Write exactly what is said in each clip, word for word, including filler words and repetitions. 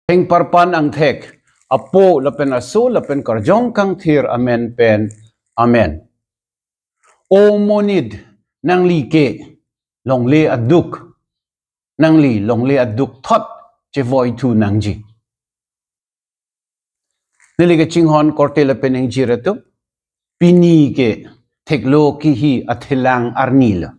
Thengparpan angthek, Apo lapen Aso lapen Karjong Kangthir amen pen. Amen. O monit, nangli ke longle aduk, nangli longle aduk thot chevoithu nangji. Neli kachinghon korte lapen ingjir atum, pini ke theklo kihi athelang arni lo.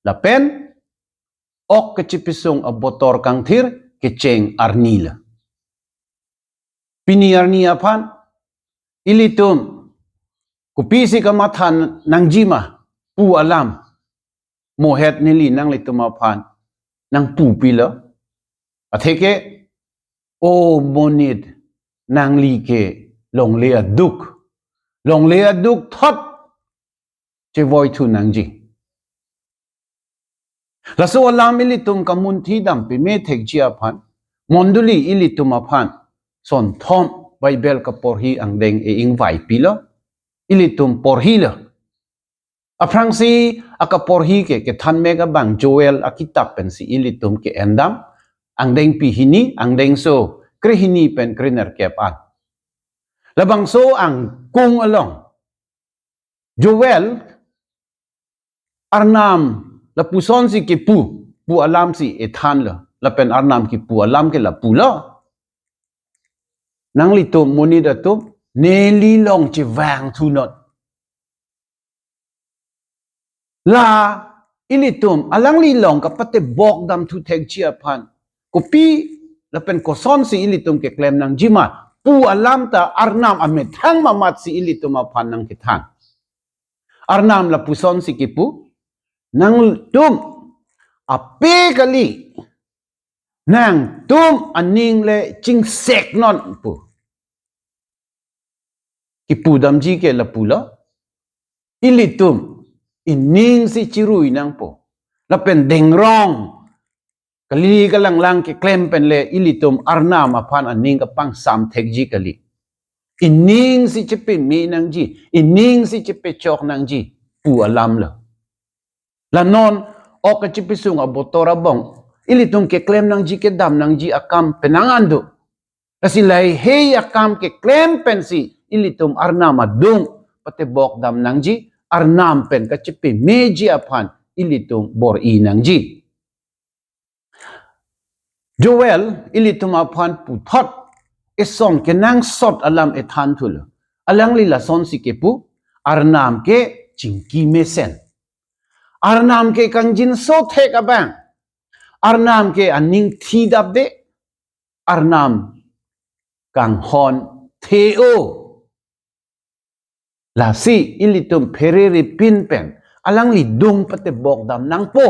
Lapen ok kachipesung abotor kangthir kecheng arni lo. Pini arni aphan ilitum kopisi kamatha nangjima pu alam mohet neli nanglitum aphan nangpupilo. Atheke, o monit, nangli ke longle aduk, longle aduk thot chevoithu nangji. Laso alam ilitum kamunthi dam peme thekji aphan, mondoli ilitum aphan sonthom Bible kaporhi angdeng e-ingvaipilo, ilitum porhilo. Aphrangsi akaporhi ke kethan mek abang Joel akitap pensi ilitum ke-endam, angdengpi hini, angdengso krehini pen krenerkep an. Labangso angkung along Joel Arnam lapusonsi kipu, pu alamsi ethanlo. Lapen Arnam kipu alam ke lapulo. Nanglitum monit atum, neli long chevangthunon. La ilitum alangli long kapatebok damthu thekji aphan, kopi lapen kosonsi ilitum keklem nangjima pu alam ta Arnam amethang mamatsi ilitum aphan nangkethan. Arnam lapusonsi kipu, nangtum ape kali, nangtum aning le chingseknon pu. Kipu damji ke lapulo, ilitum iningsi chirui nangpo. Lapen dengrong kali kalanglang keklem pen le ilitum Arnam aphan aning kapangsam thekji kali. Iningsi chepeme nangji, iningsi chepechok nangji pu alamlo. La non ok kachipesung abotor abong ilitum keklem nangji, kedam nangji akam penang an do. Lasi lahei akam keklem pensi ilitum Arnam adung patebok dam nangji, Arnam pen kachepemeji aphan ilitum bor-i nangji. Joel ilitum aphan puthot eson kenangsot alam ethan thulo. Alangli lasonsi kipu, Arnam ke chingki mesen. Arnam ke kangjinso thek abang. Arnam ke aning thidapde. Arnam kanghon the-o. Lasi ilitum pherere pin pen alangli dung patebok dam nangpo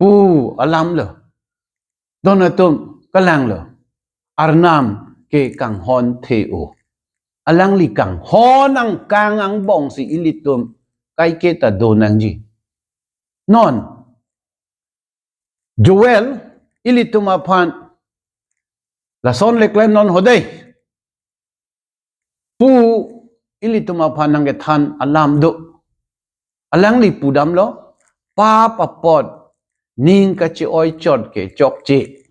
pu alamlo. Don atum, kalanglo. Arnam ke kanghon the-o. Alangli kanghon angkang angbongsi ilitum kaiketa do nangji. Non Joel ilitum aphan lason le klemnon ho dei pu ilitum aphan nangkethan alam do. Alangli pudamlo, pap apot ning kache-oichot ke chokche.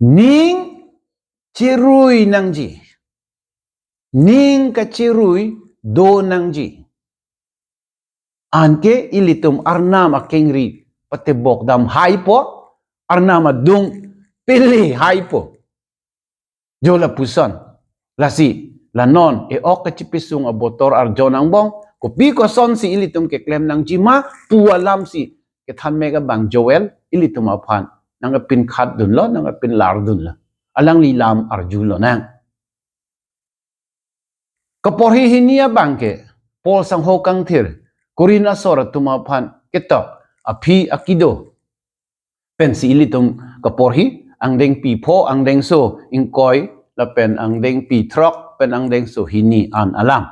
Ning chirui nangji. Ning kachirui do nangji. Anke ilitum Arnam akengri patebok dam haipo, Arnam adung pele haipo. Jo lapuson. Lasi, la non, e-ok kachipesung abotor arjon angbong, kopi kosonsi ilitum keklem nangjima pu alamsi kethan mek abang Joel ilitum aphan nangkepin khat dunlo, nangkepin lar dunlo. Alangli lam arjulonang. Kaporhi hini abang ke Paul sangho kangthir Korinth asor atum aphan ketok aphi akido pensi ilitum kaporhi, angdengpi pho, angdengso ingkoi lapen angdengpi throk pen angdengso hini an alam.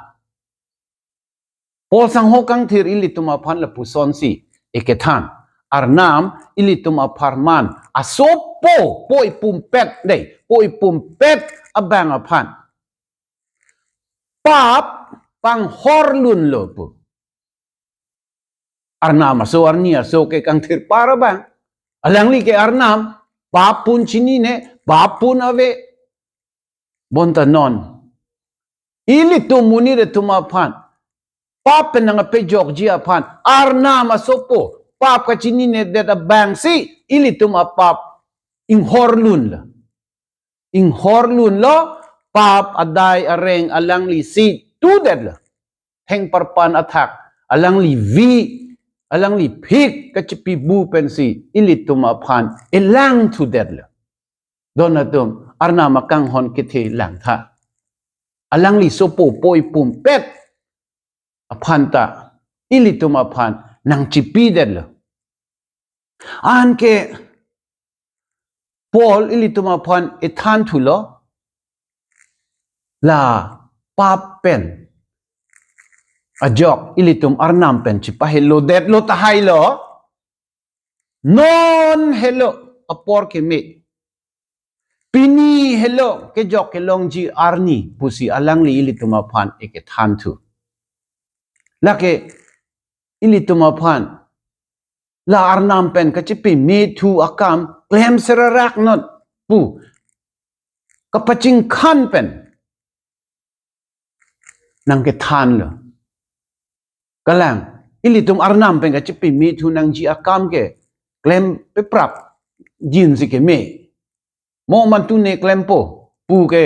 Paul sangho kangthir ilitum aphan lapusonsi ekethan. Arnam ilitum apharman asopo po ipumpet dei, po ipumpet abang aphan pap panghorlunlo pu. Arnam aso arni aso ke kangthir par abang. Alangli ke Arnam pap pun chinine, pap pun ave. Bonta non ilitum monit atum aphan pap pen nangpejokji aphan Arnam asopo pap kachininedet abangsi ilitum apap inghorlunlo. Inghorlunlo, pap adai areng alanglisi tudetlo. Thengparpan athak alangli vi, alangli phik kachipibu pensi ilitum aphan elang thudetlo. Don atum, Arnam akanghon kethe langtha. Alangli sopo poi pumpet aphanta ilitum aphan nangchipidetlo. Anke Paul ilitum aphan ethan thulo, la pap pen ajok ilitum Arnam pen chipahelo detlo tahailo. Non helo apor keme, pini helo kejok kelongji arni pusi alangli ilitum aphan ekethan thu. Lake ilitum aphan la Arnam pen kachipeme thu akam klem serarak non pu kapachingkhan pen nangkethanlo. Kalang, ilitum Arnam pen kachipeme thu nangji akam ke klem peprap jinsi keme. Mo mantu ne klempo pu ke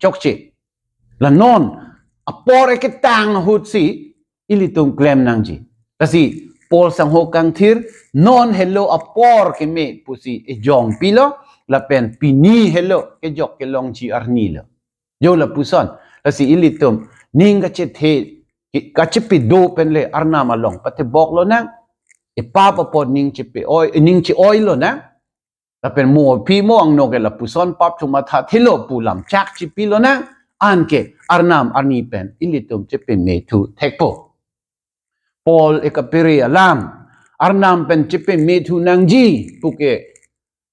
chokche. La non apor eketang ahutsi ilitum klem nangji. Lasi Paul sangho kangthir, non helo apor keme pusi ejongpilo, lapen pini helo kejok kelongji arnilo. Jo lapuson, lasi ilitum ning kachethe, kachepido penle Arnam along patebok lonang, epap apot ning chepe-oi, ning che-oi lonang, lapen mo aphi mo angno ke lapuson pap chumatha thilo pu lamchak chipi lonang, anke Arnam arni pen ilitum chipeme thu thekpo. Paul ekapere alam, Arnam pen chipeme thu nangji puke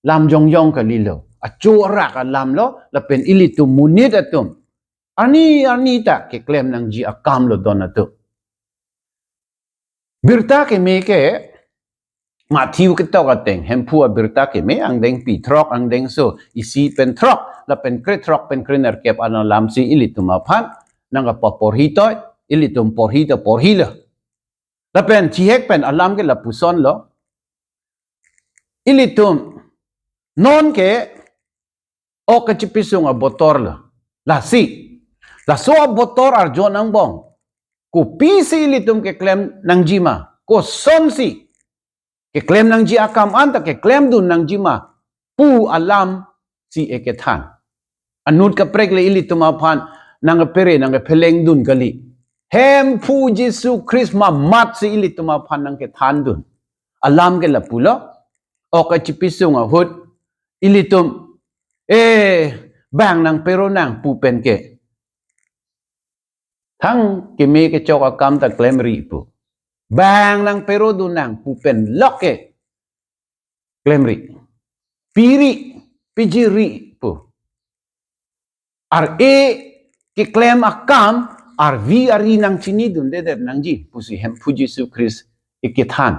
lam jongjong kalilo. Acho arak alamlo, lapen ilitum monit atum arni arni ta keklem nangji akamlo don atum. Birta keme ke Matthew ketok ateng, Hemphu abirta keme, angdengpi throk, angdengso isi pen throk, lapen krethrok pen krenerkep an alamsi ilitum aphan nangkapaporhi toi, ilitum porhi ta porhilo. Lapen chihek pen alam ke lapusonlo. Ilitum non ke ok kachipisung abotorlo. Lasi, laso abotor arjon angbong, kopisi ilitum keklem nangjima, kosonsi keklem nangji akam anta keklemdun nangjima pu alamsi ekethan. Anut kaprek le ilitum aphan nangkepere nangkephelengdun kali. Hemphu Jisu Christ mamatsi ilitum aphan nangkethandun. Alam ke lapulo, ok kachipisung ahut ilitum, eh, bang nangpero nang pu pen ke thang keme kechok akam ta klemri pu. Bang nangperodun nang pu pen lok ke klemri. Piri, pijiri pu. Ar-e keklem akam, arvi ari nangchinidundedet nangji pusi Hemphu Jisu Christ ekethan.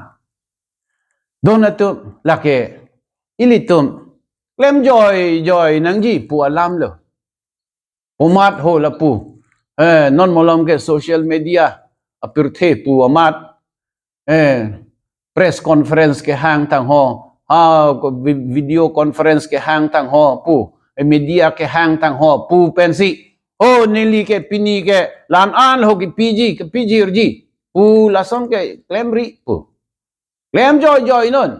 Don atum, lake ilitum klemjoijoi nangji pu alamlo. Pomat ho lapu, eh, non malom ke social media apirthe pu amat, eh, press conference kehang tangho, ha, ko vi-, video conference kehang tangho pu, eh, media kehang tangho pu pensi, oh, neli ke pini ke la-an ho kepiji, kepijirji pu lason ke klemri pu. Klemjoijoi non.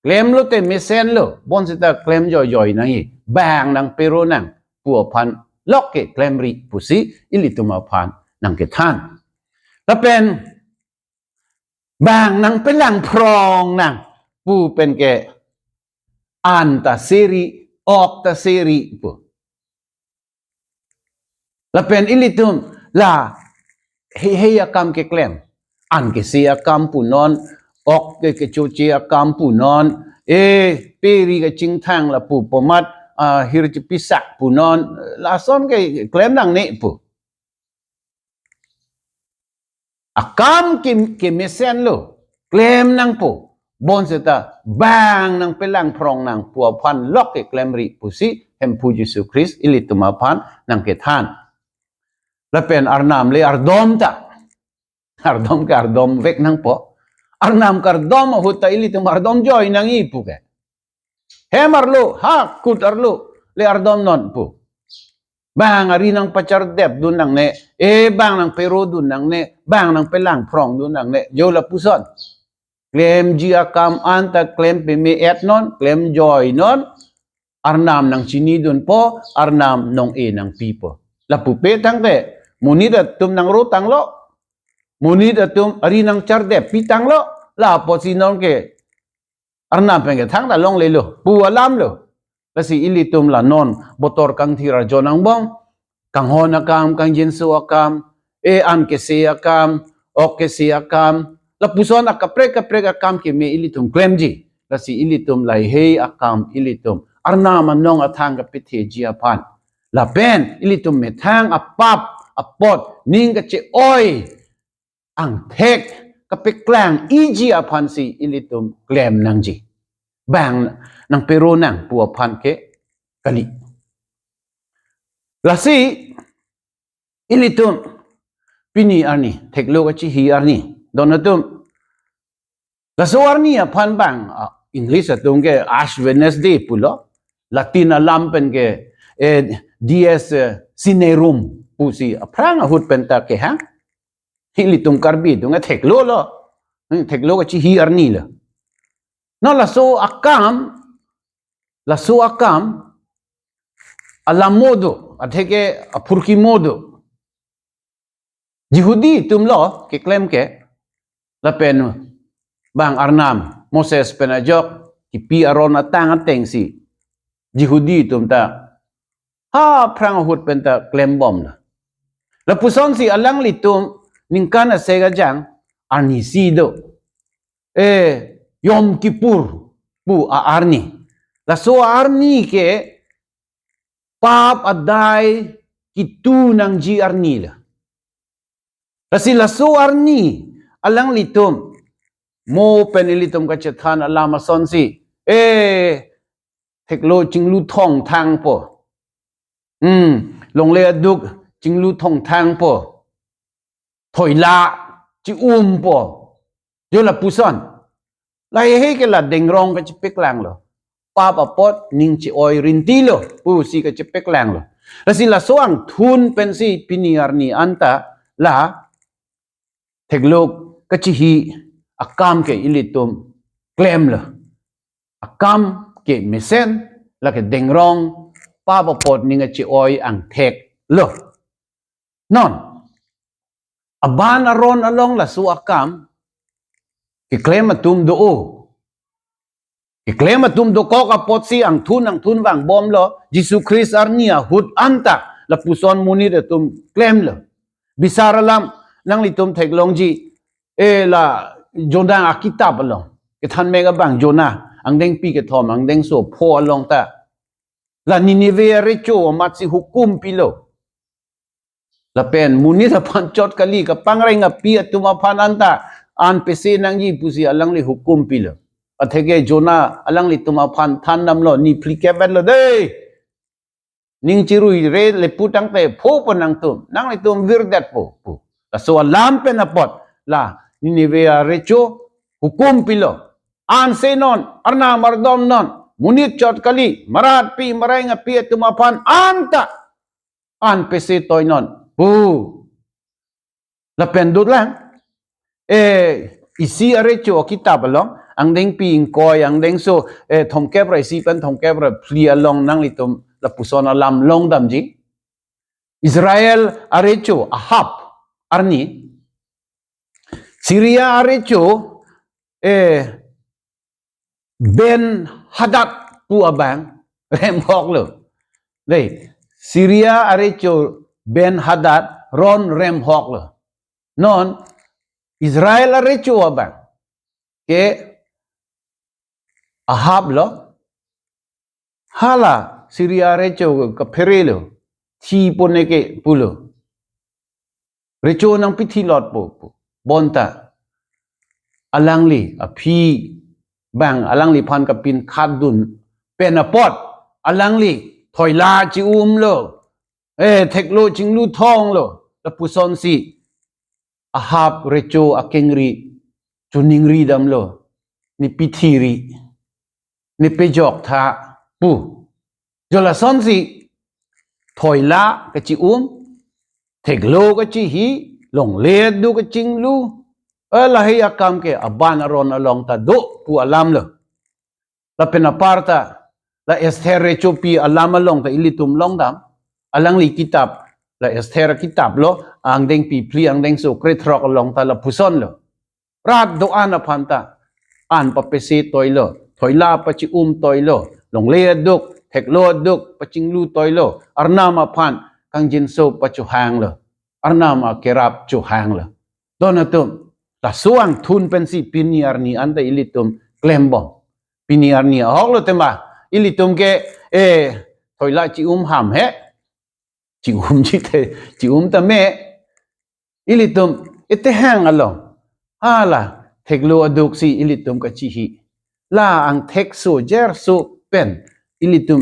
Klemlo te mesenlo, bonsita klemjoijoi nangji. Bang nangpero nang pu aphan lok ke klemri pusi ilitum aphan nangkethan. Lapen bang nangpelang phrong nang pu pen ke an ta seri, ok ta seri pu. Lapen ilitum la heihei akam keklem. An kese akam punon, ok ke kechoche akam punon, eh, peri kachingthang lapu pomat, ah, hir chipisak punon, lason keklem nangne pu. Akam ke, kemesenlo, klem nangpo. bonseta bang nangpelang phrong nang pu aphan lok keklemri pusi Hemphu Jisu Christ ilitum aphan nangkethan. Lapen Arnam le ardom ta. Ardom ke ardom vek nangpo. Arnam kardom ahut ta ilitum ardom joi nangji pu ke. Hem arlo, ha kut arlo, le ardom non pu. Bang ari nangpachardep dun nangne, eh bang nangpero dun nangne, bang nangpelang phrong dun nangne, jo lapuson. Klemji akam anta klem peme-et non, klem joi non, Arnam nangchini dunpo, Arnam nong-e nangpipo. Lapu pe tangte, monit atum nangro tanglo, monit atum ari nangchardep pi tanglo, la apotsi non ke Arnam pen kethang ta longlelo, pu alam lo. Lasi ilitum la non botor kangthir ajon angbong, kanghon akam, kangjinso akam, eh an kese akam, ok kese akam, lapuson akaprek kaprek akam keme ilitum klemji. Lasi ilitum lahei akam ilitum Arnam anong athang kapetheji aphan. Lapen ilitum methang apap apot ning kache-oi angthek kapeklang-iji aphansi ilitum klem nangji. Bang nangpero nang pu aphan ke kali. Lasi ilitum pini arni, theklo kachihi arni, don atum. Laso arni aphan bang, ah, English atum ke Ash Wednesday pulo, Latin alam pen ke, eh, Dies, eh, Sine Horum pusi aphrang ahut pen ta kehang. Ilitum Karbi atum ke theklo lo. Hmm, theklo kachihi arni lo. No laso akam, laso akam, alam mo do, atheke aphurkimo do. Jihudi atum lo keklem ke, lapen bang Arnam, Moses pen ajok, kipi Aron atang atengsi Jihudi atum ta ha aphrang ahut pen ta klembom lo. Lapusonsi alanglitum ningkan asek ajang arni isi do. Eh, Yom Kippur pu a-arni. Laso arni ke pap adai kitu nangji arni lo. Lasi laso arni alanglitum mo pen ilitum kachethan alam asonsi, eh, theklo chinglu thongthangpo. Hmm, longle aduk chinglu thongthangpo. Thoila chi-umpo. Jo lapuson. Lahei ke la dengrong kachepeklang lo. Pap apot ning che-oi rinti lo pusi kachepeklang lo. Lasi laso angthun pensi pini arni anta la theklo kachihi akam ke ilitum klem lo. Akam ke mesen, lake dengrong, pap apot ning che-oi angthek lo. Non, aban Aron along laso akam keklem atum do-o. Keklem atum dokok apotsi angthun angthun vangbom lo, Jisu Christ arni ahut anta lapuson monit atum klem lo. Bisar alam nanglitum theklongji, eh, la Jonah akitap along. Kethan mek abang Jonah, angdengpi kethom, angdengso pho along ta. La Nineveh arecho amatsi hukum pilo. Lapen monit aphan chot kali, kapangreng api atum aphan anta an pese nangji pusi alangli hukum pilo. Atheke Jonah alanglitum aphan than damlo, ni phlikep lo dei. Ning chirui re le pu tangte pho po nangtum, nanglitum virdetpo pu. Laso alam pen apot la Nineveh arecho hukum pilo. An se non, Arnam ardom non, monit chot kali, marat pi mareng api atum aphan anta an pese toi non pu. Lapen dotlang, eh, isi arecho akitap along, angdengpi ingkoi, angdengso, eh, thomkep ra isi pen thomkep ra phli along nanglitum lapuson alam long damji. Israel arecho Ahab arni, Syria arecho, eh, Ben Hadad pu abang remhok lo. Dei, Syria arecho Ben Hadad ron remhok lo. Non Israel arecho abang ke Ahab lo. Hala Syria arecho kaphere lo. Thi pone ke pulo. Recho nangpithilot po, po. Bonta alangli aphi bang alangliphan kapinkhat dun pen apot, alangli thoila chi-umlo, eh, theklo chinglu thonglo, lapusonsi ahap recho akengri choningri damlo, ne pithiri, ne pejok tha pu. Jo lasonsi thoila kachi-um, theklo kachihi, longle aduk kachinglu, eh, lahei akam ke aban aron along ta do pu alamlo. Lapen aparta, la Esther rechopi alam along ta ilitum longdam, alangli kitap, la Esther kitaplo, angdengpi phli angdengso krethrok along ta lapusonlo. Rat do-an aphan ta an papese toilo, thoila pachi-um toilo, longle aduk, theklo aduk pachinglu toilo, Arnam aphan kangjinso pachohanglo, Arnam akerap chohanglo. Don atum, laso angthun pensi pini arni anta ilitum klembom. Pini arni ahoklo tema, ilitum ke, eh, thoila chi-um ham he, chi-umji te, chi-um tame, ilitum etehang along, hala theklo aduksi ilitum kachihi, la angthek so jer so pen ilitum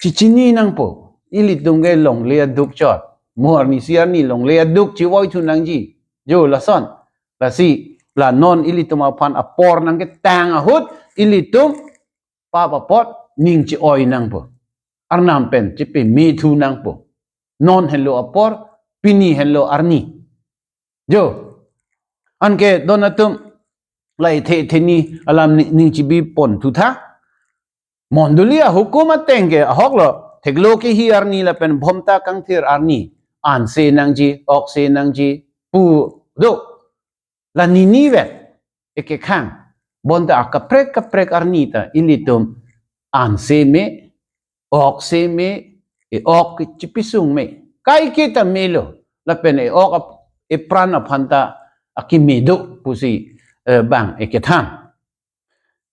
chichini nangpo, ilitum ke longle aduk chot, mo arnisi arni longle aduk chivoi thu nangji. Jo lason, lasi la non ilitum aphan apor nangketang ahut, ilitum pap apot ning chi-oi nangpo, Arnam pen chipeme thu nangpo. Non henlo apor, pini henlo arni. Jo, anke don atum, la ithe theni alam ni, ning chibi pon thu tha. Mondoli ahukum ateng ke ahoklo, theklo kehi arni lapen bhomta kangthir arni, anse nangji, okse nangji pu do. La nini vet, ekekhang, bonta akaprek kaprek arni ta ilitum anse me, okse me, e-ok chipisung me, kaike ta melo, lapen e-ok ap-, epran aphan ta akeme do pusi, eh, bang ekethan.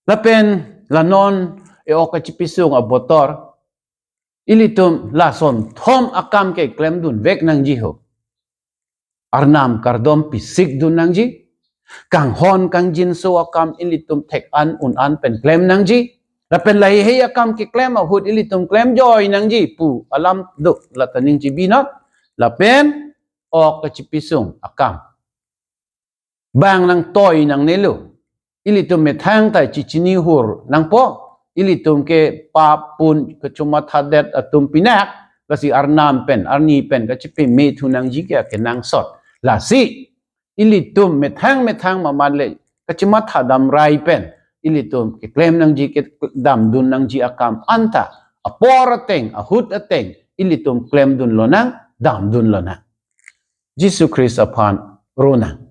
Lapen la non e-ok kachipisung abotor, ilitum lason thom akam ke klemdun vek nangji ho. Arnam kardom pisik dun nangji, kanghon kangjinso akam ilitum thek-an un-an pen klem nangji, lapen lahei akam keklem ahut ilitum klemjoi nangji pu alam do, la ta ning chibi non, lapen ok kachipisung akam bang nangtoi nangnelo. Ilitum methang ta chichini hur nangpo. Ilitum ke pap pun kachomathadet atum pinak, lasi Arnam pen, arni pen kachipeme thu nangji ke akenangsot. Lasi ilitum methang methang mamat le kachomatha damrai pen, ilitum keklem nangji, kedamdun nangji akam anta apor ateng, ahut ateng ilitum klemdun lonang, damdun lonang. Jisu Khristo aphan ronang.